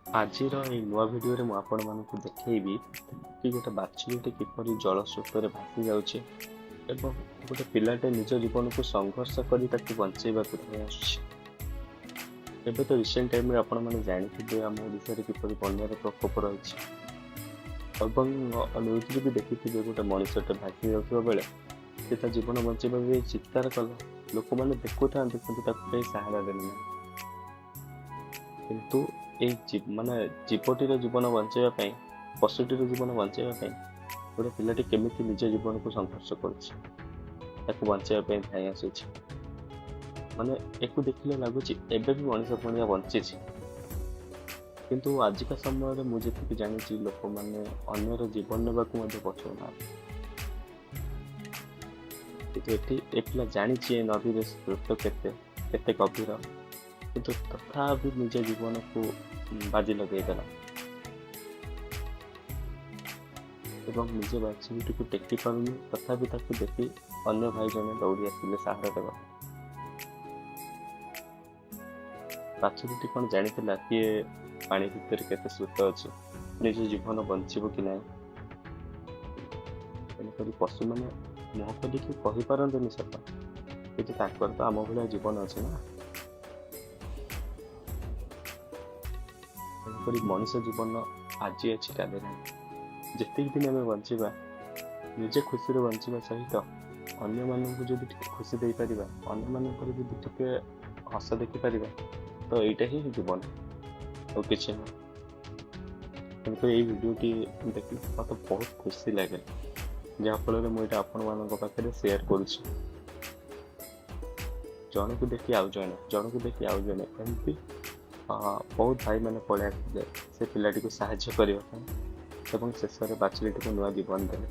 ଆଜିର ଏଇ ନୂଆ ଭିଡ଼ିଓରେ ମୁଁ ଆପଣମାନଙ୍କୁ ଦେଖେଇବି କି ଗୋଟେ ବାଛୁରୀଟି କିପରି ଜଳ ସ୍ରୋତରେ ଭାସି ଯାଉଛି ଏବଂ ଗୋଟେ ପିଲାଟେ ନିଜ ଜୀବନକୁ ସଂଘର୍ଷ କରି ତାକୁ ବଞ୍ଚେଇବାକୁ ଧାଇଁ ଆସୁଛି। ଏବେ ତ ରିସେଣ୍ଟ ଟାଇମ୍ରେ ଆପଣମାନେ ଜାଣିଥିବେ, ଆମ ଓଡ଼ିଶାରେ କିପରି ବନ୍ୟାର ପ୍ରକୋପ ରହିଛି ଏବଂ ନ୍ୟୁଜ୍ରେ ବି ଦେଖିଥିବେ, ଗୋଟେ ମଣିଷଟେ ଭାସି ଯାଉଥିବା ବେଳେ ସେ ତା ଜୀବନ ବଞ୍ଚେଇବା ପାଇଁ ଚିତ୍କାର କଲା। ଲୋକମାନେ ଦେଖୁଥାନ୍ତି, କିନ୍ତୁ ତାକୁ କେହି ସାହାରା ଦେଲେ ନାହିଁ। କିନ୍ତୁ ଏଇ ମାନେ ଜୀବଟିର ଜୀବନ ବଞ୍ଚେଇବା ପାଇଁ, ପଶୁଟିର ଜୀବନ ବଞ୍ଚେଇବା ପାଇଁ ଗୋଟେ ପିଲାଟି କେମିତି ନିଜ ଜୀବନକୁ ସଂଘର୍ଷ କରୁଛି, ତାକୁ ବଞ୍ଚେଇବା ପାଇଁ ଧାଇଁ ଆସୁଛି, ମାନେ ଏକୁ ଦେଖିଲେ ଲାଗୁଛି ଏବେ ବି ମଣିଷ ପଣିଆ ବଞ୍ଚିଛି। କିନ୍ତୁ ଆଜିକା ସମୟରେ ମୁଁ ଯେତିକି ଜାଣିଛି, ଲୋକମାନେ ଅନ୍ୟର ଜୀବନ ନେବାକୁ ମଧ୍ୟ ପଛଉନାହାନ୍ତି। କିନ୍ତୁ ଏଠି ଏ ପିଲା ଜାଣିଛି ଏ ନଦୀରେ ସ୍ରୋତ କେତେ, କେତେ ଗଭୀର, କିନ୍ତୁ ତଥାପି ନିଜ ଜୀବନକୁ ବାଜି ଲଗେଇଦେଲା ଏବଂ ନିଜ ବାଛୁରୀଟିକୁ ଟେକି ପାରୁନି। ତଥାପି ତାକୁ ଦେଖି ଅନ୍ୟ ଭାଇ ଜଣେ ଦୌଡ଼ି ଆସିଲେ ସାହାରା ଦେବାକୁ। ବାଛୁରୀଟି କ'ଣ ଜାଣିଥିଲା କିଏ ପାଣି ଭିତରେ କେତେ ସ୍ରୋତ ଅଛି, ନିଜ ଜୀବନ ବଞ୍ଚିବ କି ନାହିଁ? ତେଣୁକରି ପଶୁମାନେ ମୁହଁ ଖୋଲିକି କହିପାରନ୍ତିନି ସତ, କିନ୍ତୁ ତାଙ୍କର ତ ଆମ ଭଳିଆ ଜୀବନ ଅଛି ନା। ତେଣୁକରି ମଣିଷ ଜୀବନ ଆଜି ଅଛି, କାଲି ନାହିଁ। ଯେତିକି ଦିନ ଆମେ ବଞ୍ଚିବା, ନିଜେ ଖୁସିରେ ବଞ୍ଚିବା ସହିତ ଅନ୍ୟମାନଙ୍କୁ ଯଦି ଟିକେ ଖୁସି ଦେଇପାରିବା, ଅନ୍ୟମାନଙ୍କର ଯଦି ଟିକେ ହସ ଦେଖିପାରିବା, ତ ଏଇଟା ହିଁ ଜୀବନ, ଆଉ କିଛି ନୁହଁ। ତେଣୁକରି ଏଇ ଭିଡ଼ିଓଟି ଦେଖି ମୋତେ ବହୁତ ଖୁସି ଲାଗେ, ଯାହାଫଳରେ ମୁଁ ଏଇଟା ଆପଣମାନଙ୍କ ପାଖରେ ସେୟାର କରୁଛି। ଜଣକୁ ଦେଖି ଆଉ ଜଣେ, ଜଣକୁ ଦେଖି ଆଉ ଜଣେ, ଏମିତି ବହୁତ ଭାଇମାନେ ପଳେଇ ଆସିଲେ ସେ ପିଲାଟିକୁ ସାହାଯ୍ୟ କରିବା ପାଇଁ ଏବଂ ଶେଷରେ ବାଛୁରୀଟିକୁ ନୂଆ ଜୀବନ ଦେଲେ।